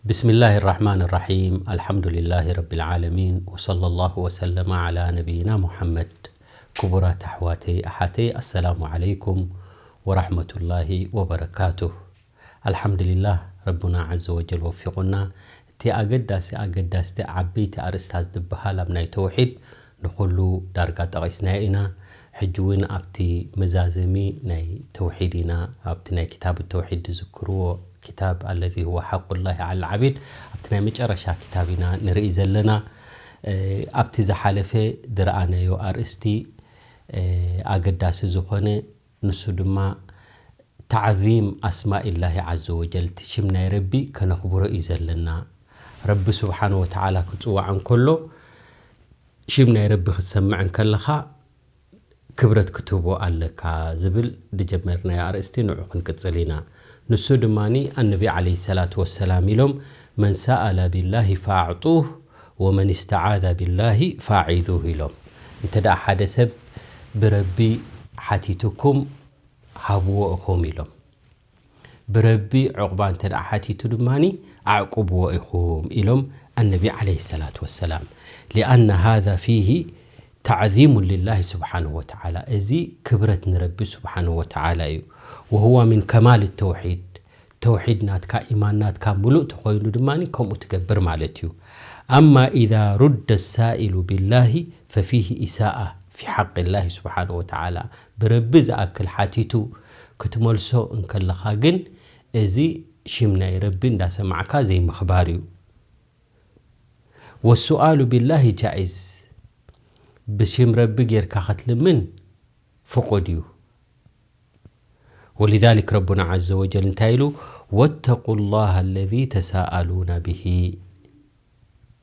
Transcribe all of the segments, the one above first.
بسم الله الرحمن الرحيم. الحمد لله رب العالمين. وصلى الله وسلم على نبينا محمد. ክቡራት ኣሕዋተይ ኣሓተይ፣ ኣሰላሙ ዓለይኩም ወራሕመቱላሂ ወበረካቱህ። ኣልሓምዱሊላህ፣ ረቡና ዓዘ ወጀል ወፊቑና። እቲ ኣገዳሲ ኣገዳስቲ ዓበይቲ ኣርእስታት ዝበሃል ኣብ ናይ ተውሒድ ንኹሉ ዳርጋ ጠቒስናዮ ኢና። ሕጂ እውን ኣብቲ መዛዘሚ ናይ ተውሒድ ኢና፣ ኣብቲ ናይ ክታብ ተውሒድ ዝዝክርዎ ክታብ ኣለዚ ሁወ ሓቁላሂ ዓል ዓቢድ፣ ኣብቲ ናይ መጨረሻ ክታብ ኢና ንርኢ ዘለና። እ፣ ኣብቲ ዝሓለፈ ዝረኣናዮ ኣርእስቲ፣ እ፣ ኣገዳሲ ዝኾነ ንሱ ድማ ታዕዚም ኣስማኢላሂ ዓዘ ወጀል፣ እቲ ሽም ናይ ረቢ ከነኽብሮ እዩ ዘለና። ረቢ ስብሓነ ወተዓላ ክጽዋዕ እንከሎ ሽም ናይ ረቢ ክትሰምዕ እንከለኻ ክብረት ክትህቦ ኣለካ ዝብል ዝጀመርናዮ ኣርእስቲ ንዑ ክንቅጽል ኢና። ንሱ ድማኒ ኣነቢ ዓለይሂ ሰላቱ ወሰላም ኢሎም፣ "መን ሰኣለ ቢላሂ ፈኣዕጡህ ወመን እስተዓዘ ቢላሂ ፈኣዒዙህ" ኢሎም። እንተ ደኣ ሓደ ሰብ ብረቢ ሓቲቱኩም ሃብዎ ኢኹም ኢሎም። ብረቢ ዕቑባ እንተ ደኣ ሓቲቱ ድማኒ ኣዕቁብዎ ኢኹም ኢሎም ኣነቢ ዓለይሂ ሰላቱ ወሰላም። ሊኣነ ሃዛ ፊሂ ታዕዚሙን ሊላሂ ስብሓነሁ ወተዓላ። እዚ ክብረት ንረቢ ስብሓነሁ ወተዓላ እዩ። ወሁወ ሚን ከማል ተውሒድ። ተውሒድ ናትካ፣ ኢማን ናትካ ምሉእ ተኾይኑ ድማኒ ከምኡ ትገብር ማለት እዩ። ኣማ ኢዛ ሩደ ሳኢሉ ቢላሂ ፈፊሂ ኢሳኣ ፊ ሓቂላሂ ስብሓነሁ ወተዓላ። ብረቢ ዝኣክል ሓቲቱ ክትመልሶ እንከለኻ ግን፣ እዚ ሽም ናይ ረቢ እንዳሰማዕካ ዘይምኽባር እዩ። ወሱኣሉ ቢላሂ ጃኢዝ። ብሽም ረቢ ጌርካ ክትልምን ፍቑድ እዩ። ወሊዛሊክ ረቡና ዓዘ ወጀል እንታይ ኢሉ? "ወተቁ ላሃ ለዚ ተሳኣሉና ብሂ።"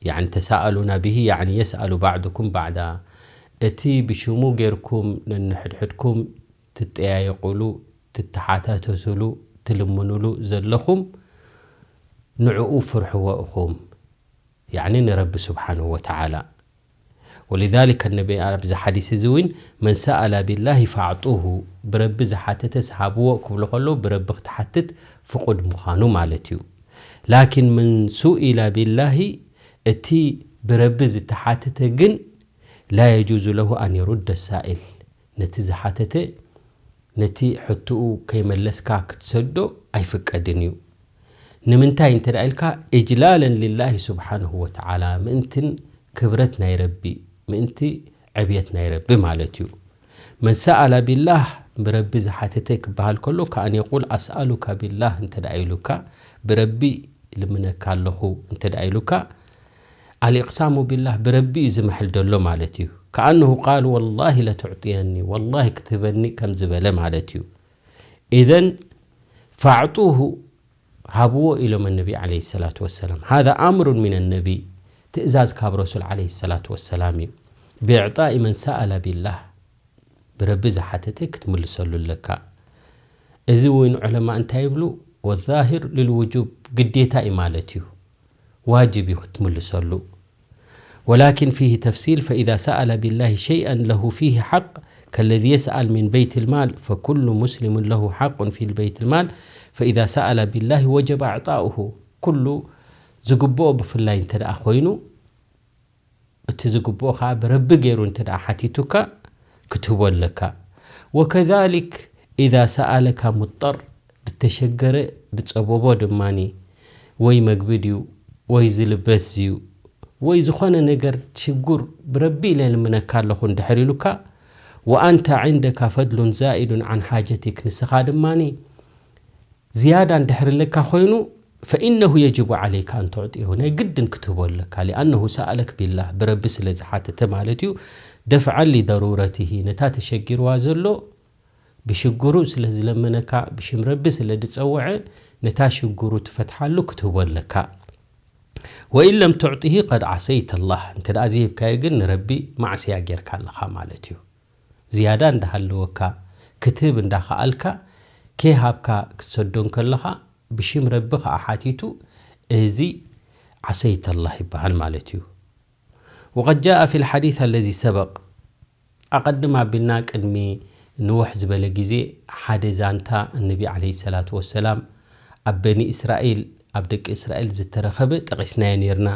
ያዕኒ ተሳኣሉና ብሂ፣ ያዕኒ የስኣሉ ባዕዱኩም ባዕዳ። እቲ ብሽሙ ጌርኩም ነንሕድሕድኩም ትጠያየቑሉ፣ ትተሓታተቱሉ፣ ትልምኑሉ ዘለኹም ንዕኡ ፍርሕዎ ኢኹም። ያዕኒ ንረቢ ስብሓንሁ ወተዓላ። ወሊዛሊከ ነቢ ኣብዚ ሓዲስ እዚ እውን፣ "መን ሰኣለ ቢላሂ ፈኣዕጡሁ፣ ብረቢ ዝሓተተስ ሃብዎ" ክብሉ ከለዉ፣ ብረቢ ክትሓትት ፍቑድ ምዃኑ ማለት እዩ። ላኪን መን ሱኢለ ቢላሂ፣ እቲ ብረቢ ዝተሓተተ ግን፣ "ላ የጁዙ ለሁ ኣን የሩደ ሳኢል፣ ነቲ ዝሓተተ ነቲ ሕቶኡ ከይመለስካ ክትሰዶ ኣይፍቀድን እዩ። ንምንታይ እንተ ደኣ ኢልካ፣ እጅላለን ሊላሂ ስብሓንሁ ወተዓላ፣ ምእንትን ክብረት ናይ ረቢ፣ ምእንቲ ዕብየት ናይ ረቢ ማለት እዩ። መን ሰኣለ ቢላህ፣ ብረቢ ዝሓተተ ክበሃል ከሎ፣ ከኣን የቁል ኣስኣሉካ ቢላህ እንተ ደኣ ኢሉካ፣ ብረቢ ልምነካ ኣለኹ እንተ ደኣ ኢሉካ፣ ኣልእቅሳሙ ቢላህ፣ ብረቢ እዩ ዝምሕል ዘሎ ማለት እዩ። ከኣነሁ ቃል ወላሂ ለትዕጥየኒ፣ ወላሂ ክትህበኒ ከም ዝበለ ማለት እዩ። ኢዘን ፈኣዕጡሁ፣ ሃብዎ ኢሎም ነቢ ዓለይሂ ሰላቱ ወሰላም። ሃዛ ኣምሩን ሚነ ነቢ፣ ትእዛዝ ካብ ረሱል ዓለይሂ ሰላቱ ወሰላም እዩ። ብኢዕጣኢ መን ሰኣለ ቢላህ፣ ብረቢ ዝሓተተ ክትምልሰሉ ኣለካ። እዚ እውን ዑለማ እንታይ ይብሉ? ወዛሂር ልልውጁብ፣ ግዴታ እዩ ማለት እዩ። ዋጅብ እዩ ክትምልሰሉ። ወላኪን ፊሂ ተፍሲል፣ ፈኢዛ ሰኣለ ቢላሂ ሸይአን ለሁ ፊሂ ሓቅ ከለዚ የስኣል ሚን በይት ልማል ፈኩሉ ሙስሊሙን ለሁ ሓቁን ፊ በይት ልማል፣ ፈኢዛ ሰኣለ ቢላሂ ወጀበ ኣዕጣኡሁ። ኩሉ ዝግብኦ ብፍላይ እንተ ደኣ ኮይኑ፣ እቲ ዝግብኦ ኸዓ ብረቢ ገይሩ እንተ ደኣ ሓቲቱካ ክትህቦ ኣለካ። ወከዛሊክ ኢዛ ሰኣለካ ሙጠር፣ ዝተሸገረ፣ ዝጸበቦ ድማኒ፣ ወይ መግቢ ድዩ፣ ወይ ዝልበስ ድዩ፣ ወይ ዝኾነ ነገር ሽጉር ብረቢ ኢለ ልምነካ ኣለኹ እንድሕር ኢሉካ፣ ወኣንተ ዒንደካ ፈድሉን ዛኢዱን ዓን ሓጀቲክ፣ ንስኻ ድማኒ ዝያዳ እንድሕር ኣለካ ኮይኑ፣ ፈኢነሁ የጅቡ ዓለይካ ኣን ቱዕጢሁ፣ ናይ ግድን ክትህቦ ኣለካ። ሊኣነሁ ሰኣለክ ቢላህ፣ ብረቢ ስለ ዝሓተተ ማለት እዩ። ደፍዓን ሊደሩረቲሂ፣ ነታ ተሸጊርዋ ዘሎ ብሽግሩ ስለ ዝለመነካ፣ ብሽም ረቢ ስለ ዝጸውዐ፣ ነታ ሽግሩ ትፈትሓሉ ክትህቦ ኣለካ። ወኢን ለም ቱዕጢሂ ቀድ ዓሰይተ ላህ፣ እንተ ደኣ ዘይህብካዮ ግን ንረቢ ማዕስያ ጌርካ ኣለኻ ማለት እዩ። ዝያዳ እንዳሃለወካ፣ ክትህብ እንዳኸኣልካ፣ ከይሃብካ ክትሰዶ እንከለኻ፣ ብሽም ረቢ ኸኣ ሓቲቱ፣ እዚ ዓሰይተ ላህ ይበሃል ማለት እዩ። ወቀድ ጃአ ፊ ልሓዲስ ኣለዚ ሰበቕ፣ ኣቐድም ኣቢልና ቅድሚ ንውሕ ዝበለ ግዜ ሓደ ዛንታ እነቢ ዓለይሂ ሰላቱ ወሰላም ኣብ በኒ እስራኤል ኣብ ደቂ እስራኤል ዝተረኸበ ጠቒስናዮ ነይርና።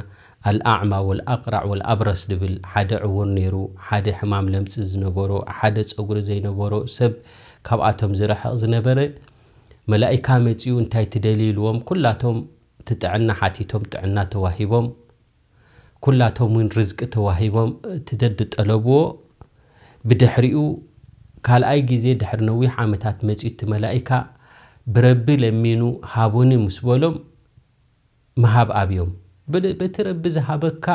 ኣልኣዕማ ወልኣቕራዕ ወልኣብረስ ድብል ሓደ ዕውር ነይሩ፣ ሓደ ሕማም ለምጺ ዝነበሮ፣ ሓደ ጸጉሪ ዘይነበሮ ሰብ ካብኣቶም ዝረሕቕ ዝነበረ። መላኢካ መጺኡ እንታይ ትደልዩ ኢልዎም፣ ኩላቶም እቲ ጥዕና ሓቲቶም ጥዕና ተዋሂቦም፣ ኩላቶም እውን ርዝቂ ተዋሂቦም እቲ ደድጠለብዎ። ብድሕሪኡ ካልኣይ ግዜ ድሕሪ ነዊሕ ዓመታት መጺኡ እቲ መላኢካ ብረቢ ለሚኑ ሃቡኒ ምስ በሎም ምሃብ ኣብዮም። በቲ ረቢ ዝሃበካ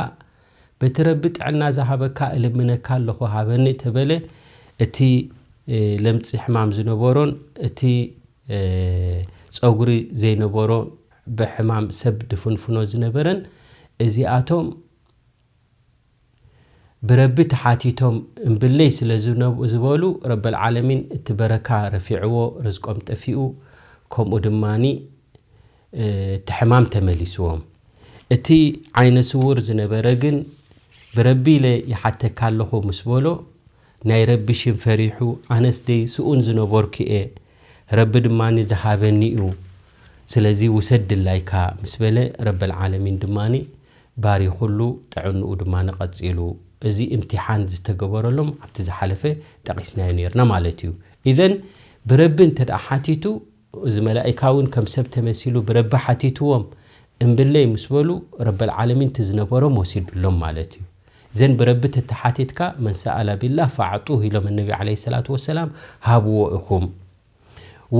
በቲ ረቢ ጥዕና ዝሃበካ እልምነካ ኣለኹ ሃበኒ ተበለ። እቲ ለምፂ ሕማም ዝነበሮን እቲ ፀጉሪ ዘይነበሮ ብሕማም ሰብ ድፍንፍኖ ዝነበረን እዚኣቶም ብረቢ ተሓቲቶም እምብለይ ስለ ዝበሉ ረበል ዓለሚን እቲ በረካ ረፊዕዎ ርዝቆም ጠፊኡ። ከምኡ ድማኒ እቲ ሕማም ተመሊስዎም። እቲ ዓይነ ስውር ዝነበረ ግን ብረቢ ኢለ ይሓተካ ኣለኹ ምስ በሎ ናይ ረቢ ሽም ፈሪሑ ኣነስ ደይ ስኡን ዝነበርኩ እየ ረቢ ድማኒ ዝሃበኒ እዩ ስለዚ ውሰድ ድላይካ ምስ በለ ረበል ዓለሚን ድማኒ ባሪኹሉ ጥዕንኡ ድማ ንቐጺሉ። እዚ እምትሓን ዝተገበረሎም ኣብቲ ዝሓለፈ ጠቒስናዮ ነርና ማለት እዩ። ኢዘን ብረቢ እንተ ደኣ ሓቲቱ፣ እዚ መላኢካ እውን ከም ሰብ ተመሲሉ ብረቢ ሓቲትዎም እምብለይ ምስ በሉ ረበል ዓለሚን እቲ ዝነበሮም ወሲዱሎም ማለት እዩ። ዘን ብረቢ ተተሓቲትካ መን ሰኣላ ቢላህ ፈኣዕጡህ ኢሎም ነቢ ዓለይሂ ሰላቱ ወሰላም ሃብዎ ኢኹም።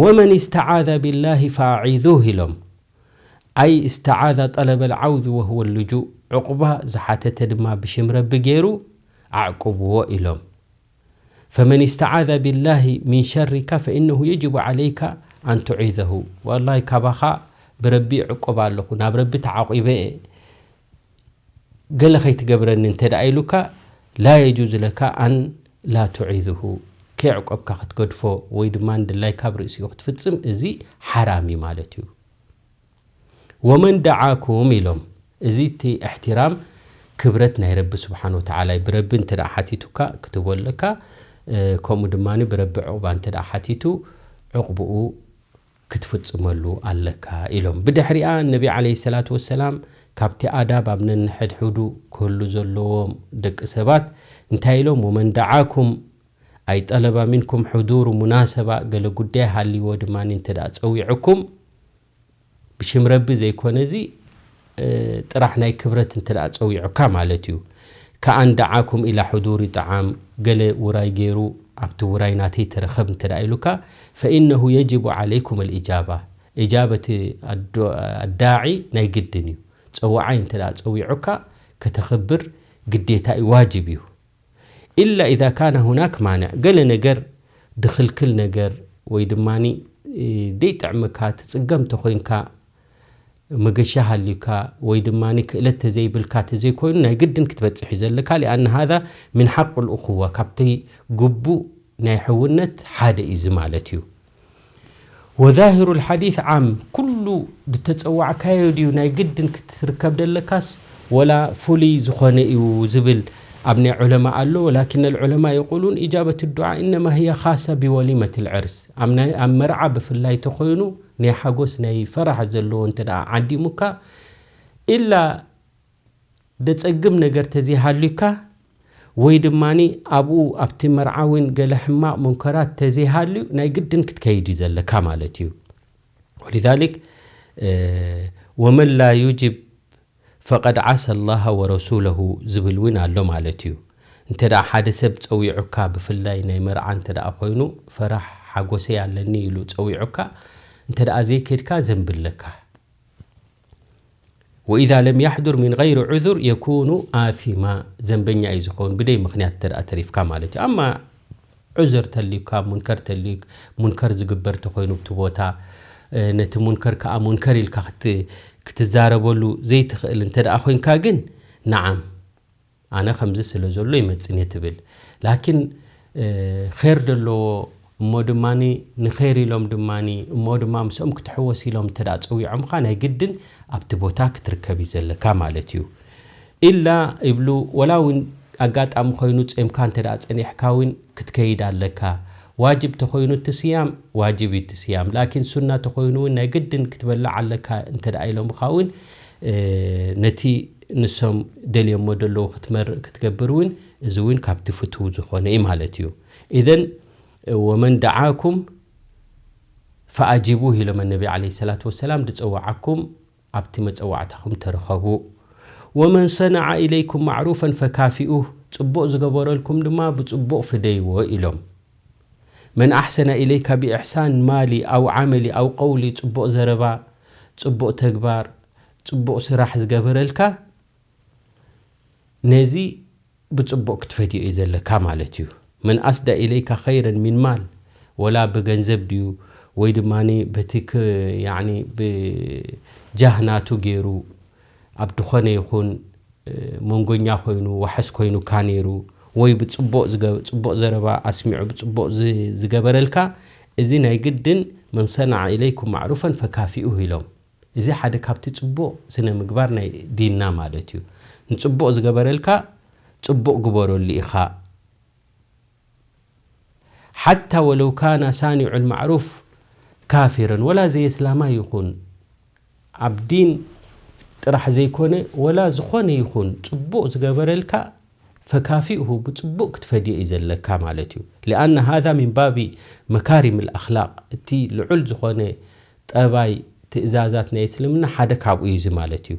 ወመን እስተዓዘ ቢላሂ ፈኣዒዙህ ኢሎም። ኣይ እስተዓዘ ጠለበል ዓውዚ ወህወ ልጁእ፣ ዕቑባ ዝሓተተ ድማ ብሽም ረቢ ገይሩ ኣዕቁብዎ ኢሎም። ፈመን እስተዓዘ ቢላሂ ሚን ሸሪካ ፈኢነሁ የጅቡ ዓለይካ ኣን ቱዒዘሁ። ዋላሂ ካባኻ ብረቢ ዕቁብ ኣለኹ፣ ናብ ረቢ ተዓቂበ እየ፣ ገለ ከይትገብረኒ እንተ ደኣ ኢሉካ ላ የጁዝ ለካ ኣን ላ ቱዒዝሁ፣ ከየዕቆብካ ክትገድፎ ወይ ድማ ንድላይ ካብ ርእሲኡ ክትፍጽም እዚ ሓራም እዩ ማለት እዩ። ወመን ደዓኩም ኢሎም፣ እዚ እቲ እሕትራም ክብረት ናይ ረቢ ስብሓን ወተዓላ እዩ። ብረቢ እንተ ደኣ ሓቲቱካ ክትቦ ኣለካ፣ ከምኡ ድማ ብረቢ ዕቑባ እንተ ደኣ ሓቲቱ ዕቑብኡ ክትፍጽመሉ ኣለካ ኢሎም። ብድሕሪኣ ነቢ ዓለይሂ ሰላቱ ወሰላም ካብቲ ኣዳብ ኣብ ነንሕድሕዱ ክህሉ ዘለዎም ደቂ ሰባት እንታይ ኢሎም? ወመን ደዓኩም ኣይ ጠለባ ሚንኩም ሕዱሩ ሙናሰባ፣ ገለ ጉዳይ ሃልይዎ ድማ እንተ ደኣ ጸዊዑኩም ብሽም ረቢ ዘይኮነ እዚ ጥራሕ ናይ ክብረት እንተ ደኣ ጸዊዑካ ማለት እዩ። ከኣን ደዓኩም ኢላ ሕዱሪ ጠዓም፣ ገለ ውራይ ገይሩ ኣብቲ ውራይ ናተይ ተረኸብ እንተ ደኣ ኢሉካ ፈኢነሁ የጅቡ ዓለይኩም ኣልኢጃባ። ኢጃበት ኣዳዒ ናይ ግድን እዩ። ጸዋዓይ እንተ ደኣ ጸዊዑካ ከተኽብር ግዴታ እዩ፣ ዋጅብ እዩ። ኢላ ኢዛ ካነ ሁናክ ማንዕ፣ ገለ ነገር ድኽልክል ነገር ወይ ድማ ደይጥዕምካ ትጽገም ተኾይንካ መገሻ ሃልዩካ ወይ ድማ ክእለት ተዘይብልካ ተዘይኮይኑ ናይ ግድን ክትበጽሕ እዩ ዘለካ። ሊኣን ሃዛ ምን ሓቅ ልእኹዋ ካብቲ ግቡእ ናይ ሕውነት ሓደ እዩ እዚ ማለት እዩ። ወዛሂሩ ልሓዲስ ዓም፣ ኩሉ ድተጸዋዕካዮ ድዩ ናይ ግድን ክትርከብ ደለካስ ወላ ፍሉይ ዝኾነ እዩ ዝብል ኣብ ናይ ዑለማ ኣሎ። ወላኪን ልዑለማ የቁሉን ኢጃበት ዱዓ ኢነማ ህየ ካሳ ብወሊመት ልዕርስ፣ ኣብ መርዓ ብፍላይ ተኾይኑ ናይ ሓጎስ ናይ ፈራሕ ዘለዎ እንተ ደኣ ዓዲሙካ ኢላ ደጸግም ነገር ተዘይሃልዩካ ወይ ድማ ኣብኡ ኣብቲ መርዓ እውን ገለ ሕማቕ ሙንከራት ተዘይሃልዩ ናይ ግድን ክትከይድ እዩ ዘለካ ማለት እዩ። ወሊዛሊክ ወመን ላ ዩጅብ ፈቀድ ዓሳ ላሃ ወረሱለሁ ዝብል እውን ኣሎ ማለት እዩ። እንተ ደኣ ሓደ ሰብ ጸዊዑካ ብፍላይ ናይ መርዓ እንተ ደኣ ኮይኑ ፈራሕ ሓጎሰይ ኣለኒ ኢሉ ጸዊዑካ እንተ ደኣ ዘይከድካ ዘንቢ ኣለካ። ወኢዛ ለም ያሕዱር ሚን ገይሪ ዑዙር የኩኑ ኣሲማ፣ ዘንበኛ እዩ ዝኸውን ብደይ ምኽንያት እንተ ደኣ ተሪፍካ ማለት እዩ። ኣማ ዑዝር ተልዩካ ሙንከር ተልዩ ሙንከር ዝግበር ተኾይኑ ብቲ ቦታ ነቲ ሙንከር ከዓ ሙንከር ኢልካ ክትዛረበሉ ዘይትኽእል እንተ ደኣ ኮይንካ ግን ነዓም ኣነ ከምዚ ስለ ዘሎ ይመጽን እየ ትብል። ላኪን ር ዘለዎ እሞ ድማ ንር ኢሎም ድማ እሞ ድማ ምስኦም ክትሕወስ ኢሎም እንተ ጸዊዖምካ ናይ ግድን ኣብቲ ቦታ ክትርከብ እዩ ዘለካ ማለት እዩ። ኢላ ይብሉ ወላ እውን ኣጋጣሚ ኮይኑ ጾምካ እንተ ጸኒሕካ እውን ክትከይድ ኣለካ። ዋጅብ ተኾይኑ እቲ ስያም ዋጅብ እዩ እቲ ስያም። ላኪን ሱና ተኾይኑ እውን ናይ ግድን ክትበልዕ ኣለካ እንተ ደኣ ኢሎምኻ እውን፣ እ፣ ነቲ ንሶም ደልዮሞ ደለዉ ክትመር-፣ ክትገብር እውን፣ እዚ እውን ካብቲ ፍትው ዝኾነ እዩ ማለት እዩ። ኢዘን፣ ወመን ደዓኩም ፈኣጂቡህ ኢሎም ነቢ ዓለይሂ ሰላቱ ወሰላም፣ ዝጸዋዓኩም ኣብቲ መጸዋዕታኹም ተረኸቡ። ወመን ሰነዐ ኢለይኩም ማዕሩፈን ፈካፊኡህ፣ ጽቡቕ ዝገበረልኩም ድማ ብጽቡቕ ፍደይዎ ኢሎም። መን ኣሕሰነ ኢለይካ ብኢሕሳን ማሊ ኣው ዓመሊ ኣው ቀውሊ፣ ጽቡቕ ዘረባ፣ ጽቡቕ ተግባር፣ ጽቡቕ ስራሕ ዝገበረልካ፣ ነዚ ብጽቡቕ ክትፈድዮ እዩ ዘለካ ማለት እዩ። መን ኣስዳ ኢለይካ ኸይረን ሚን ማል፣ ወላ ብገንዘብ ድዩ ወይ ድማ በቲ ክ-፣ ያኒ ብጃህ ናቱ ገይሩ ኣብ ድኾነ ይኹን፣ እ፣ መንጎኛ ኮይኑ፣ ዋሕስ ኮይኑካ ነይሩ፣ ወይ ብጽቡቕ ዝገ-፣ ጽቡቕ ዘረባ ኣስሚዑ ብጽቡቕ ዝ-፣ ዝገበረልካ፣ እዚ ናይ ግድን መን ሰነዐ ኢለይኩም ማዕሩፈን ፈካፊኡህ ኢሎም። እዚ ሓደ ካብቲ ጽቡቕ ስነ ምግባር ናይ ዲንና ማለት እዩ። ንጽቡቕ ዝገበረልካ ጽቡቕ ግበረሉ ኢኻ። ሓታ ወለው ካነ ሳኒዑል ማዕሩፍ ካፊረን፣ ወላ ዘየስላማይ ይኹን፣ ኣብ ዲን ጥራሕ ዘይኮነ፣ ወላ ዝኾነ ይኹን ጽቡቕ ዝገበረልካ ፈካፊኡሁ፣ ብጽቡቕ ክትፈድዮ እዩ ዘለካ ማለት እዩ። ሊኣነ ሃዛ ሚን ባቢ መካሪም ልኣኽላቕ፣ እቲ ልዑል ዝኾነ ጠባይ ትእዛዛት ናይ እስልምና ሓደ ካብኡ እዩ እዚ ማለት እዩ።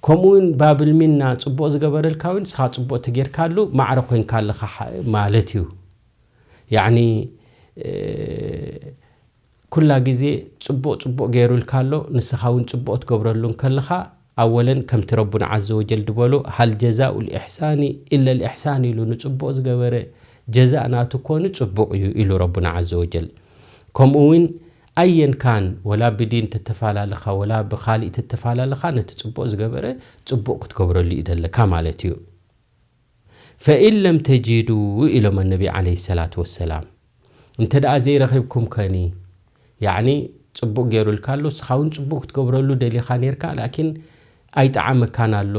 ከምኡ እውን ባብል ሚና ጽቡቕ ዝገበረልካ እውን ንስኻ ጽቡቕ ተጌርካሉ ማዕረ ኮይንካ ኣለኻ ሓ-፣ ማለት እዩ። ያዕኒ፣ እ፣ ኩላ ግዜ ጽቡቕ ጽቡቕ ገይሩልካ ኣሎ፣ ንስኻ እውን ጽቡቕ ትገብረሉ እንከለኻ፣ ኣወለን ከምቲ ረቡና ዓዘ ወጀል ዝበሎ፣ "ሃል ጀዛኡ ልኢሕሳኒ ኢለ ልኢሕሳን" ኢሉ፣ ንጽቡቕ ዝገበረ ጀዛእ ናቱ ኮኑ ጽቡቕ እዩ ኢሉ ረቡና ዓዘ ወጀል። ከምኡ እውን ኣየን ካን፣ ወላ ብዲን ተተፈላለኻ፣ ወላ ብኻሊእ ተተፈላለኻ፣ ነቲ ጽቡቕ ዝገበረ ጽቡቕ ክትገብረሉ እዩ ደለካ ማለት እዩ። ፈኢን ለም ተጂዱ ኢሎም ኣነቢ ዓለይሂ ሰላቱ ወሰላም፣ እንተ ደኣ ዘይረኺብኩም ከኒ፣ ያዕኒ ጽቡቕ ገይሩልካ ኣሎ፣ ንስኻ እውን ጽቡቕ ክትገብረሉ ደሊኻ ነይርካ፣ ላኪን ኣይጠዓመካን ኣሎ፣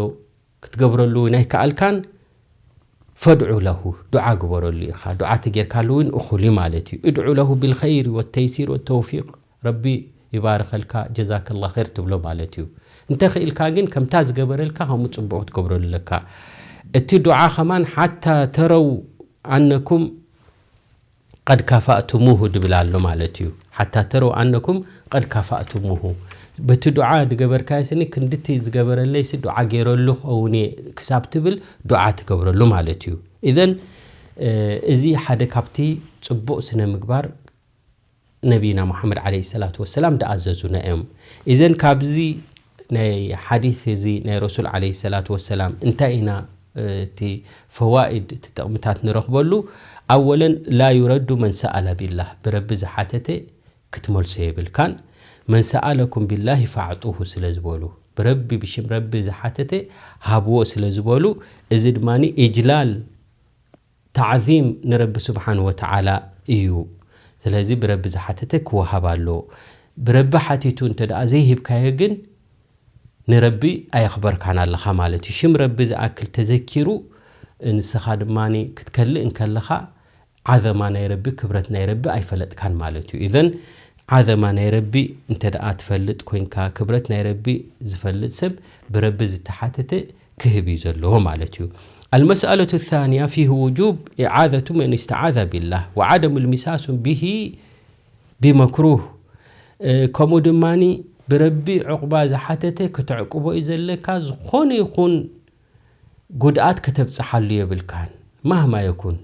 ክትገብረሉ እውን ኣይከኣልካን፣ ፈድዑ ለሁ፣ ዱዓ ግበረሉ ኢኻ። ዱዓ ተጌርካሉ እውን እኹል እዩ ማለት እዩ። እድዑ ለሁ ቢልኸይር ወተይሲር ወተውፊቅ፣ ረቢ ይባርኸልካ፣ ጀዛከላ ኸይር ትብሎ ማለት እዩ። እንተኽኢልካ ግን ከምታ ዝገበረልካ ከምኡ ጽቡቕ ክትገብረሉ ኣለካ። እቲ ዱዓ ኸማን ሓታ ተረው ኣነኩም ቀድ ካፋእቱሙሁ ድብል ኣሎ ማለት እዩ። ሓታ ተረው ኣነኩም ቀድ ካፋእቱሙሁ። በቲ ዱዓ ዝገበርካዮ ስኒ ክንድቲ ዝገበረለይሲ ዱዓ ገይረሉ ኸውን እየ ክሳብ ትብል ዱዓ ትገብረሉ ማለት እዩ። ኢዘን፣ እ፣ እዚ ሓደ ካብቲ ጽቡቕ ስነ ምግባር ነቢና ሙሓመድ ዓለይሂ ሰላቱ ወሰላም ደኣዘዙና እዮም። ኢዘን ካብዚ ናይ ሓዲስ እዚ ናይ ረሱል ዓለይሂ ሰላቱ ወሰላም እንታይ ኢና፣ እ፣ እቲ ፈዋኢድ፣ እቲ ጥቕምታት ንረኽበሉ? ኣወለን ላ ዩረዱ መን ሰኣለ ቢላህ፣ ብረቢ ዝሓተተ ክትመልሶ የብልካን። መን ሰኣለኩም ቢላሂ ፈኣዕጡሁ ስለ ዝበሉ፣ ብረቢ ብሽም ረቢ ዝሓተተ ሃብዎ ስለ ዝበሉ፣ እዚ ድማ ኢጅላል ታዕዚም ንረቢ ስብሓን ወተዓላ እዩ። ስለዚ ብረቢ ዝሓተተ ክወሃብ ኣለዎ። ብረቢ ሓቲቱ እንተ ደኣ ዘይሂብካዮ ግን ንረቢ ኣየኽበርካን ኣለኻ ማለት እዩ። ሽም ረቢ ዝኣክል ተዘኪሩ ንስኻ ድማ ክትከልእ እንከለኻ ዓዘማ ናይ ረቢ፣ ክብረት ናይ ረቢ ኣይፈለጥካን ማለት እዩ። ኢዘን ዓዘማ ናይ ረቢ እንተ ደኣ ትፈልጥ ኮይንካ፣ ክብረት ናይ ረቢ ዝፈልጥ ሰብ ብረቢ ዝተሓተተ ክህብ እዩ ዘለዎ ማለት እዩ። المسألة الثانية فيه وجوب إعاذة من استعاذ بالله وعدم المساس به بمكروه። እ፣ ከምኡ ድማኒ ብረቢ ዕቑባ ዝሓተተ ከተዕቁቦ እዩ ዘለካ፣ ዝኾነ ይኹን ጉድኣት ከተብጽሓሉ የብልካን፣ ማህማ የኩን።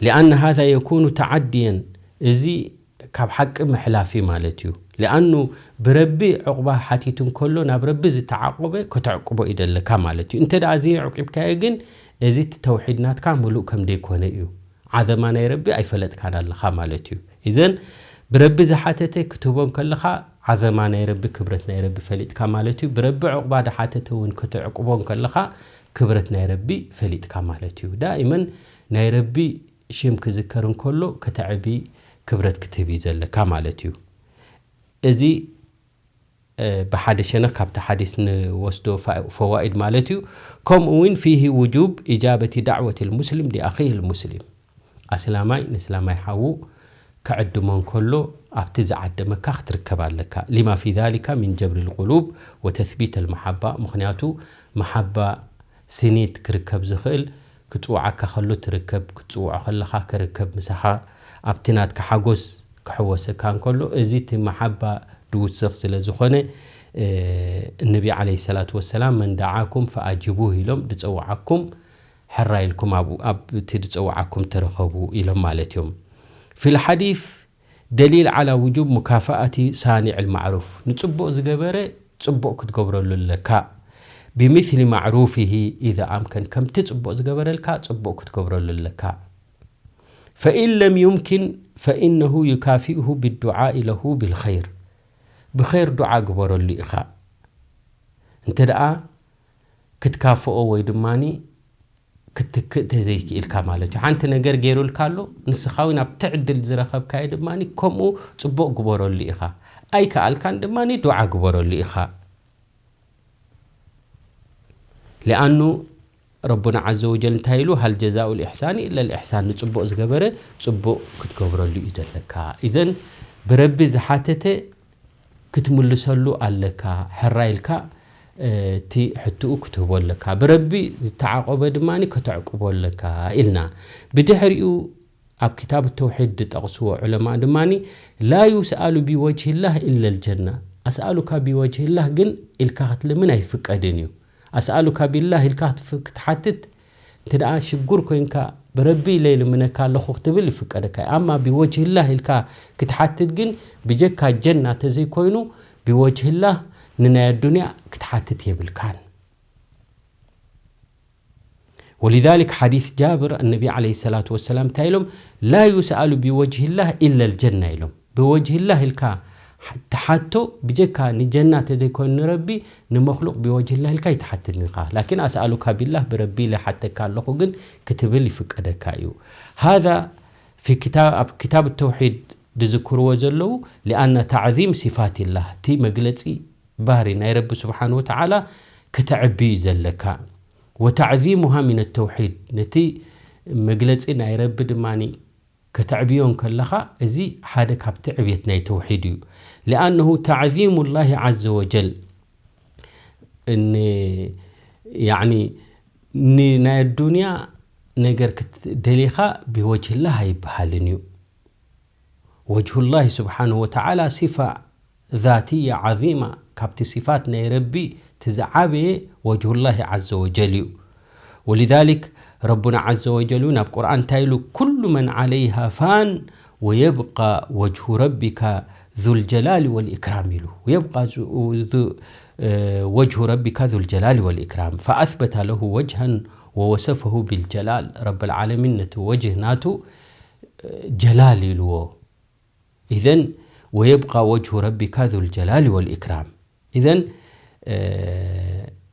ሊኣነ ሃዛ የኩኑ ተዓድየን፣ እዚ ካብ ሓቂ ምሕላፍ እዩ ማለት እዩ። ሊኣኑ ብረቢ ዕቑባ ሓቲቱ እንከሎ ናብ ረቢ ዝተዓቆበ ከተዕቁቦ እዩ ደለካ ማለት እዩ። እንተ ደኣ ዘየዕቂብካዮ ግን እዚ እቲ ተውሒድ ናትካ ምሉእ ከም ደይኮነ እዩ። ዓዘማ ናይ ረቢ ኣይፈለጥካን ኣለኻ ማለት እዩ። ኢዘን ብረቢ ዝሓተተ ክትህቦ እንከለኻ ዓዘማ ናይ ረቢ፣ ክብረት ናይ ረቢ ፈሊጥካ ማለት እዩ። ብረቢ ዕቑባ ዝሓተተ እውን ከተዕቁቦ እንከለኻ ክብረት ናይ ረቢ ፈሊጥካ ማለት እዩ። ዳኢመን ናይ ረቢ ሽም ክዝከር እንከሎ ከተዕቢ ክብረት ክትህብ እዩ ዘለካ ማለት እዩ። እዚ፣ እ፣ ብሓደ ሸነኽ ካብቲ ሓዲስ ንወስዶ ፋ-፣ ፈዋኢድ ማለት እዩ። ከምኡ እውን ፊሂ ውጁብ ኢጃበቲ ዳዕወት ልሙስሊም ሊኣኺህ ልሙስሊም። ኣስላማይ ንስላማይ ሓዉ ክዕድሞ እንከሎ ኣብቲ ዝዓደመካ ክትርከብ ኣለካ። ሊማ ፊ ዛሊካ ሚን ጀብሪ ልቁሉብ ወተስቢት ኣልመሓባ። ምኽንያቱ መሓባ ስኒት ክርከብ ዝኽእል ክጽውዓካ ከሎ ትርከብ፣ ክትጽውዖ ከለኻ ክርከብ ምሳኻ ኣብቲ ናትካ ሓጎስ ክሕወሰካ እንከሎ፣ እዚ እቲ መሓባ ድውስኽ ስለ ዝኾነ፣ እ፣ እነቢ ዓለይሂ ሰላቱ ወሰላም፣ "መን ደዓኩም ፈኣጅቡህ" ኢሎም፣ "ድጸውዓኩም ሕራይ ኢልኩም ኣብኡ፣ ኣብ እቲ ድጸውዓኩም ተረኸቡ" ኢሎም ማለት እዮም። ፊል ሓዲስ ደሊል ዓላ ውጁብ ሙካፋኣቲ ሳኒዕ ልማዕሩፍ፣ ንጽቡቕ ዝገበረ ጽቡቕ ክትገብረሉ ኣለካ። ብሚስሊ ማዕሩፊሂ ኢዛ ኣምከን፣ ከምቲ ጽቡቕ ዝገበረልካ ጽቡቕ ክትገብረሉ ኣለካ። ፈኢን ለም ዩምኪን ፈኢነሁ ዩካፊኡሁ ብዱዓኢ ለሁ ብልኸይር፣ ብኸይር ዱዓ ግበረሉ ኢኻ። እንተ ደኣ ክትካፍኦ ወይ ድማኒ ክትክእ ተዘይክኢልካ ማለት እዩ። ሓንቲ ነገር ገይሩልካ ኣሎ፣ ንስኻ እውን ኣብቲ ዕድል ዝረኸብካዮ ድማኒ ከምኡ ጽቡቕ ግበረሉ ኢኻ። ኣይከኣልካን ድማኒ ዱዓ ግበረሉ ኢኻ። ሊኣኑ ረቡና ዓዘ ወጀል እንታይ ኢሉ? "ሃል ጀዛኡ ልኢሕሳን ኢላ ልኢሕሳን"፣ ንጽቡቕ ዝገበረ ጽቡቕ ክትገብረሉ እዩ ዘለካ። ኢዘን ብረቢ ዝሓተተ ክትምልሰሉ ኣለካ። ሕራይ ኢልካ፣ እ፣ እቲ ሕትኡ ክትህቦ ኣለካ። ብረቢ ዝተዓቆበ ድማ ከተዕቁቦ ኣለካ ኢልና። ብድሕሪኡ ኣብ ክታብ ተውሒድ ዝጠቕስዎ ዑለማ ድማ፣ "ላ ዩስኣሉ ቢወጅሂላህ ኢላ ልጀና"፣ "ኣስኣሉካ ቢወጅሂላህ" ግን ኢልካ ክትልምን ኣይፍቀድን እዩ። "ኣስኣሉካ ቢላህ" ኢልካ ክትፍ-፣ ክትሓትት፣ እንተ ደኣ ሽጉር ኮይንካ፣ "ብረቢ ኢለ ልምነካ ኣለኹ" ክትብል ይፍቀደካ እዩ። ኣማ "ቢወጅሂላህ" ኢልካ ክትሓትት ግን፣ ብጀካ ጀና ተዘይኮይኑ፣ "ቢወጅሂላህ" ንናይ ኣዱንያ ክትሓትት የብልካን። ወሊዛሊክ ሓዲስ ጃብር፣ እነቢ ዓለይሂ ሰላቱ ወሰላም እንታይ ኢሎም? "ላ ዩስኣሉ ቢወጅሂላህ ኢላ ልጀና" ኢሎም። ብወጅሂላህ ኢልካ ትሓቶ፣ ብጀካ ንጀና ተዘይኮይኑ ንረቢ፣ ንመኽሉቕ ብወጅሂላህ ኢልካ ይትሓትት ኢኻ። ላኪን "ኣስኣሉካ ቢላህ" ብረቢ ኢለ ሓተካ ኣለኹ ግን ክትብል ይፍቀደካ እዩ። ሃዛ ፊ ክታብ፣ ኣብ ክታብ ተውሒድ ዝዝክርዎ ዘለዉ፣ ሊኣነ ታዕዚም ሲፋትላህ፣ እቲ መግለጺ ባህሪ ናይ ረቢ ስብሓን ወተዓላ ክተዕቢ እዩ ዘለካ። ወታዕዚሙሃ ሚነ ተውሒድ፣ ነቲ መግለጺ ናይ ረቢ ድማኒ ከተዕብዮ እንከለኻ፣ እዚ ሓደ ካብቲ ዕብየት ናይ ተውሒድ እዩ። ሊኣነሁ ታዕዚሙ ላሂ ዓዘ ወጀል፣ ን-፣ ያዕኒ፣ ንናይ ኣዱንያ ነገር ክትደሊኻ ብወጅህላህ ኣይበሃልን እዩ። ወጅሁላሂ ስብሓንሁ ወተዓላ ሲፋ ዛትያ ዓዚማ፣ ካብቲ ሲፋት ናይ ረቢ እቲ ዝዓበየ ወጅሁላሂ ዓዘ ወጀል እዩ። ወሊዛሊክ ረቡና ዓዘ ወጀል እውን ኣብ ቁርኣን እንታይ ኢሉ? "ኩሉ መን ዓለይሃ ፋን ወየብቃ ወጅሁ ረቢካ ዙልጀላሊ ወልኢክራም" ኢሉ። ወየብቃ ዙ-፣ ዙ-፣ እ፣ ወጅሁ ረቢካ ዙልጀላሊ ወልኢክራም። ፈኣስበተ ለሁ ወጅሃን ወወሰፈሁ ቢልጀላል። ረብል ዓለሚን ነቲ ወጅህ ናቱ፣ እ፣ ጀላል ኢልዎ። ኢዘን፣ "ወየብቃ ወጅሁ ረቢካ ዙልጀላሊ ወልኢክራም።" ኢዘን፣ እ፣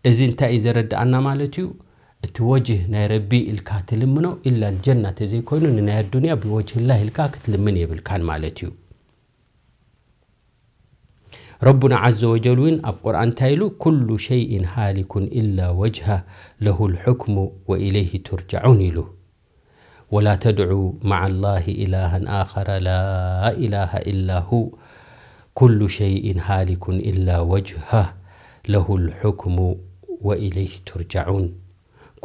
እዚ እንታይ እዩ ዘረድኣና ማለት እዩ? እቲ ወጅህ ናይ ረቢ ኢልካ ትልምኖ፣ ኢላ ልጀና ተዘይኮይኑ፣ ንናይ ኣዱንያ ብወጅህላህ ኢልካ ክትልምን የብልካን ማለት እዩ። ረቡና ዓዘ ወጀል እውን ኣብ ቁርኣን እንታይ ኢሉ? "ኩሉ ሸይእን ሃሊኩን ኢላ ወጅሃ ለሁል ሑክሙ ወኢለይሂ ቱርጃዑን" ኢሉ። "ወላ ተድዑ መዓ ላሂ ኢላሃን ኣኸረ ላ ኢላሃ ኢላ ሁ፣ ኩሉ ሸይእን ሃሊኩን ኢላ ወጅሃ፣ ለሁል ሑክሙ ወኢለይሂ ቱርጃዑን።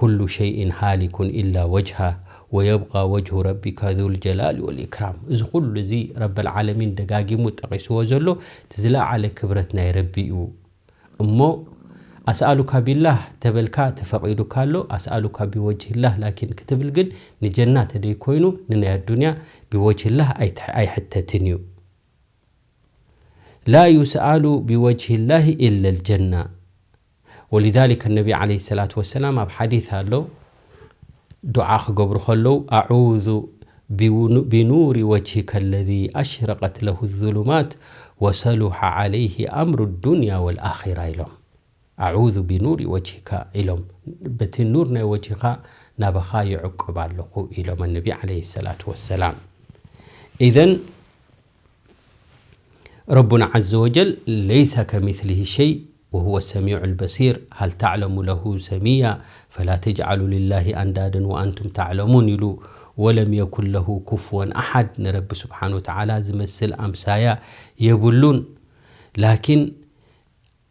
ኩሉ ሸይእን ሃሊኩን ኢላ ወጅሃ፣ ወየብቃ ወጅሁ ረቢካ ዙል ጀላሊ ወል ኢክራም።" እዚ ኩሉ እዚ ረበል ዓለሚን ደጋጊሙ ጠቒስዎ ዘሎ፣ እቲ ዝለዓለ ክብረት ናይ ረቢ እዩ። እሞ፣ "ኣስኣሉካ ቢላህ" ተበልካ ተፈቒዱካ ኣሎ፣ "ኣስኣሉካ ቢወጅሂላህ" ላኪን ክትብል ግን፣ ንጀና ተደይኮይኑ ንናይ ኣዱንያ ቢወጅሂላህ ኣይትሕ-፣ ኣይሕተትን እዩ። "ላ ዩስኣሉ ቢወጅሂላሂ ኢላ ልጀና።" ወሊዛሊከ ነቢ ዓለይሂ ሰላቱ ወሰላም ኣብ ሓዲስ ኣሎ፣ ዱዓ ክገብሩ ከለዉ፣ "ኣዑዙ ቢውኑ-፣ ቢኑሪ ወጅሂከ ለዚ ኣሽረቀት ለሁ ዙሉማት ወሰሉሐ ዓለይሂ ኣምሩ ዱንያ ወልኣኺራ" ኢሎም። "ኣዑዙ ቢኑሪ ወጅሂካ" ኢሎም፣ "በቲ ኑር ናይ ወጅሂኻ ናባኻ ይዕቁብ ኣለኹ" ኢሎም ነቢ ዓለይሂ ሰላቱ ወሰላም። ኢዘን፣ ረቡና ዓዘ ወጀል፣ "ለይሰ ከሚስሊሂ ሸይ ወሁወ ሰሚዑል በሲር፣ ሃል ተዕለሙ ለሁ ሰሚያ፣ ፈላ ተጅዓሉ ሊላሂ ኣንዳደን ወኣንቱም ተዕለሙን" ኢሉ። ወለም የኩን ለሁ ኩፍወን ኣሓድ፣ ንረቢ ስብሓን ወተዓላ ዝመስል ኣምሳያ የብሉን። ላኪን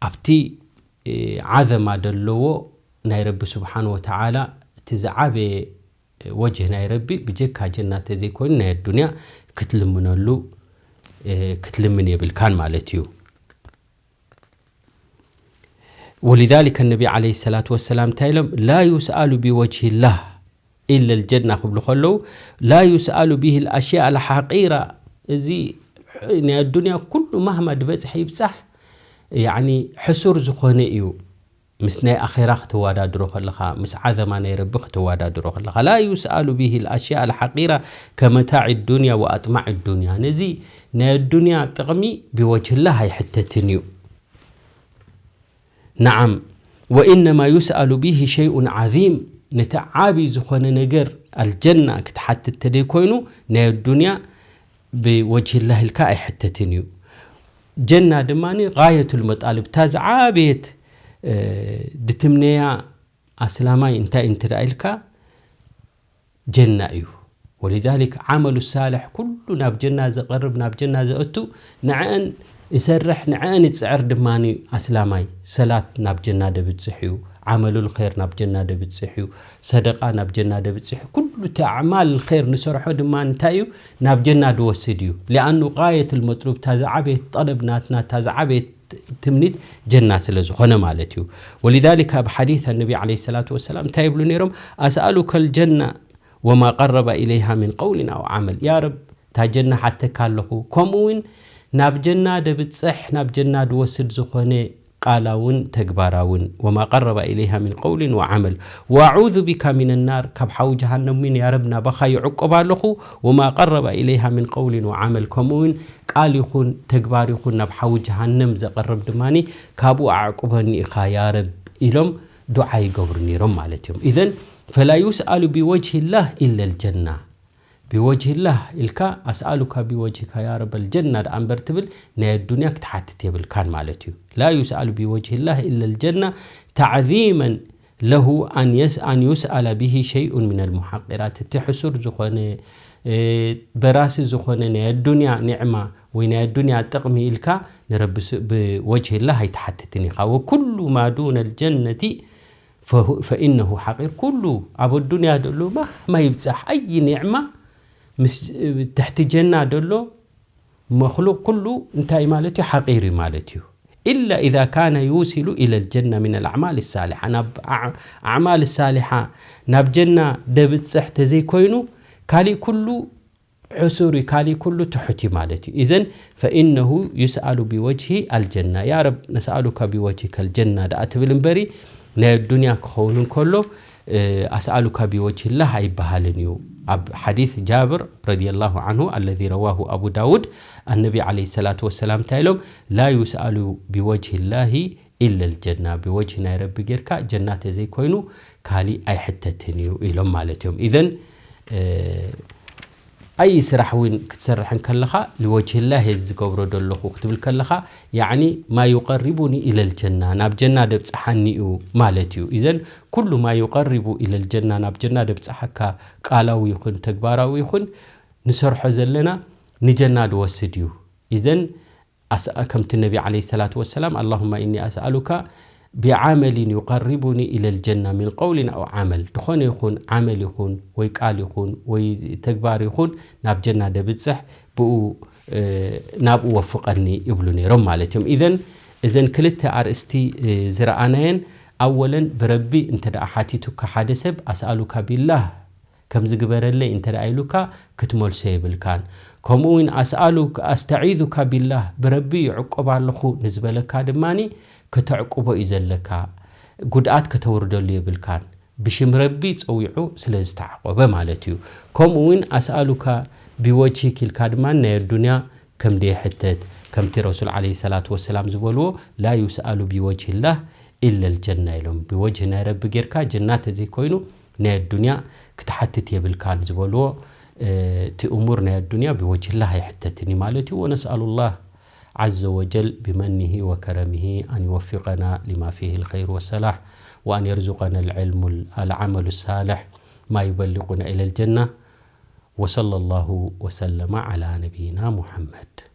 ኣብቲ ዓዘማ ዘለዎ ናይ ረቢ ስብሓን ወተዓላ እቲ ዝዓበየ ወጅህ ናይ ረቢ ብጀካ ጀና ተዘይኮይኑ ናይ ኣዱንያ ክትልምነሉ ክትልምን የብልካን ማለት እዩ። ولذلك النبي عليه الصلاة والسلام እንታይ ኢሎም? لا يسأل بوجه الله إلا الجنة ክብሉ ከለዉ لا يسأل به الأشياء الحقيرة፣ እዚ ናይ ኣዱንያ ኩሉ ማህማ ዝበፅሐ ይብፃሕ ያኒ ሕሱር ዝኾነ እዩ። ምስ ናይ ኣኼራ ክትወዳድሮ ከለኻ፣ ምስ ዓዘማ ናይ ረቢ ክትወዳድሮ ከለኻ፣ لا يسأل به الأشياء الحقيرة كمتاع الدنيا وأطماع الدنيا። ነዚ ናይ ኣዱንያ ጥቕሚ ብወጅህላህ ኣይሕተትን እዩ። نعم، وإنما يسأل به شيء عظيم። ነቲ ዓቢ ዝኾነ ነገር ኣልጀና ክትሓትት ተደይ ኮይኑ ናይ ኣዱንያ ብወጅህላህ ኢልካ ኣይሕተትን እዩ። ጀና ድማ غاية المطالب፣ እታ ዝዓበየት ድትምነያ ኣስላማይ እንታይ እንተ ደኣ ኢልካ ጀና እዩ። ولذلك ዓመሉ ሳልሕ ኩሉ ናብ ጀና ዘቐርብ፣ ናብ ጀና ዘእቱ፣ ንዐአን ይሰርሕ፣ ንዐአን ይፅዕር ድማ ኣስላማይ። ሰላት ናብ ጀና ደብፅሕ እዩ። ዓመሉል ኸይር ናብ ጀና ደብፅሕ እዩ። ሰደቃ ናብ ጀና ደብፅሕ እዩ። ኩሉ እቲ ኣዕማል ኸይር ንሰርሖ ድማ እንታይ እዩ? ናብ ጀና ድወስድ እዩ። ሊኣኑ غاية المطلوب፣ እታ ዝዓበየት ጠለብ ናትና፣ እታ ዝዓበየት ትምኒት ጀና ስለ ዝኾነ ማለት እዩ። ولذلك ኣብ ሓዲስ ነቢ ዓለይሂ ሰላቱ ወሰላም እንታይ ይብሉ ነይሮም? أسألك الجنة وما قرب إليها من قول أو عمل። ያ ረብ፣ እታ ጀና ሓተካ ኣለኹ፣ ከምኡ እውን ናብ ጀና ደብፅሕ፣ ናብ ጀና ድወስድ ዝኾነ ቃላውን ተግባራውን، وما قرب إليها من قول وعمل، وأعوذ بك من النار، ካብ ሓዊ ጀሃነም እውን ያ ረብ ናባኻ ይዕቆብ ኣለኹ، وما قرب إليها من قول وعمل، ከምኡ እውን ቃል ይኹን ተግባር ይኹን ናብ ሓዊ ጀሃነም ዘቐርብ ድማ ካብኡ ኣዕቁበኒ ኢኻ ያ ረብ ኢሎም ዱዓ ይገብሩ ነይሮም ማለት እዮም። إذن فلا يسأل بوجه الله إلا الجنة። ብወጅህላህ ኢልካ ኣስኣሉካ ብወጅህካ ያ ረበል ጀና ደኣ እምበር ትብል ናይ ኣዱንያ ክትሓትት የብልካን ማለት እዩ። لا يسأل بوجه الله إلا الجنة تعظيما له أن يس أن يسأل به شيء من المحقرات። እቲ ሕሱር ዝኾነ በራሲ ዝኾነ ናይ ኣዱንያ ኒዕማ ወይ ናይ ኣዱንያ ጥቕሚ ኢልካ ንረቢ ብወጅህላህ ኣይትሓትትን ኢኻ። وكل ما دون الجنة فإنه حقير። ኩሉ ኣብ ኣዱንያ ዘሎ ማህማ ይብፃሕ ኣይ ኒዕማ ምስ ትሕቲ ጀና ዘሎ መክሉቅ ኩሉ እንታይ ማለት እዩ? ሓቂር እዩ ማለት እዩ። إلا إذا كان يوصل إلى الجنة من الأعمال الصالحة، ናብ ኣዕማል ሳሊሓ ናብ ጀና ደብፅሕ ተዘይኮይኑ ካሊእ ኩሉ ሕሱር እዩ፣ ካሊእ ኩሉ ትሑት እዩ ማለት እዩ። إذن فإنه يسأل بوجه الجنة، يا رب نسألك بوجهك الجنة ደኣ ትብል እምበሪ ናይ ኣዱንያ ክኸውን እንከሎ ኣስኣሉካ ብወጅህላህ ኣይበሃልን እዩ። ኣብ ሓዲስ ጃብር ረዲየላሁ ዓንሁ الذي رواه أبو داود النبي عليه الصلاة والسلام እንታይ ኢሎም? لا يسأل بوجه الله إلا الجنة، ብወጅሂ ናይ ረቢ ጌርካ ጀና ተዘይኮይኑ ካሊእ ኣይሕተትን እዩ ኢሎም ማለት እዮም። إذن ኣይ ስራሕ እውን ክትሰርሕ እንከለኻ ልወጅህላህ እየ ዝገብሮ ዘለኹ ክትብል ከለኻ ያዕኒ ما يقربني إلى الجنة ናብ ጀና ደብፅሓኒ እዩ ማለት እዩ። إذن ኩሉ ما يقرب إلى الجنة ናብ ጀና ደብፅሓካ ቃላዊ ይኹን ተግባራዊ ይኹን ንሰርሖ ዘለና ንጀና ድወስድ እዩ። إذن ከምቲ ነቢ ዓለይሂ ሰላቱ ወሰላም اللهم إني أسألك بعمل يقربني إلى الجنة من قول أو عمل ዝኾነ ይኹን ዓመል ይኹን ወይ ቃል ይኹን ወይ ተግባር ይኹን ናብ ጀና ደብፅሕ ብኡ ናብኡ ወፍቐኒ ይብሉ ነይሮም ማለት እዮም። إذن እዘን ክልተ ኣርእስቲ ዝረኣናየን ኣወለን ብረቢ እንተ ደኣ ሓቲቱካ ሓደ ሰብ أسألك بالله ከምዚ ግበረለይ እንተ ደኣ ኢሉካ ክትመልሶ የብልካን። ከምኡ እውን أسألك أستعيذك بالله ብረቢ ይዕቆብ ኣለኹ ንዝበለካ ድማ ከተዕቁቦ እዩ ዘለካ። ጉድኣት ከተውርደሉ የብልካን። ብሽም ረቢ ፀዊዑ ስለ ዝተዓቆበ ማለት እዩ። ከምኡ እውን أسألك بوجهك ኢልካ ድማ ናይ ኣዱንያ ከም ደይሕተት ከምቲ ረሱል ዓለይሂ ሰላቱ ወሰላም ዝበልዎ لا يسأل بوجه الله إلا الجنة ኢሎም። ብወጅሂ ናይ ረቢ ጌርካ ጀና ተዘይኮይኑ ናይ ኣዱንያ ክትሓትት የብልካን ዝበልዎ እቲ እሙር ናይ ኣዱንያ ብወጅህላህ ኣይሕተትን እዩ ማለት እዩ። ونسأل الله عز وجل بمنه وكرمه أن يوفقنا لما فيه الخير والصلاح وأن يرزقنا العلم العمل الصالح ما يبلغنا إلى الجنة وصلى الله وسلم على نبينا محمد.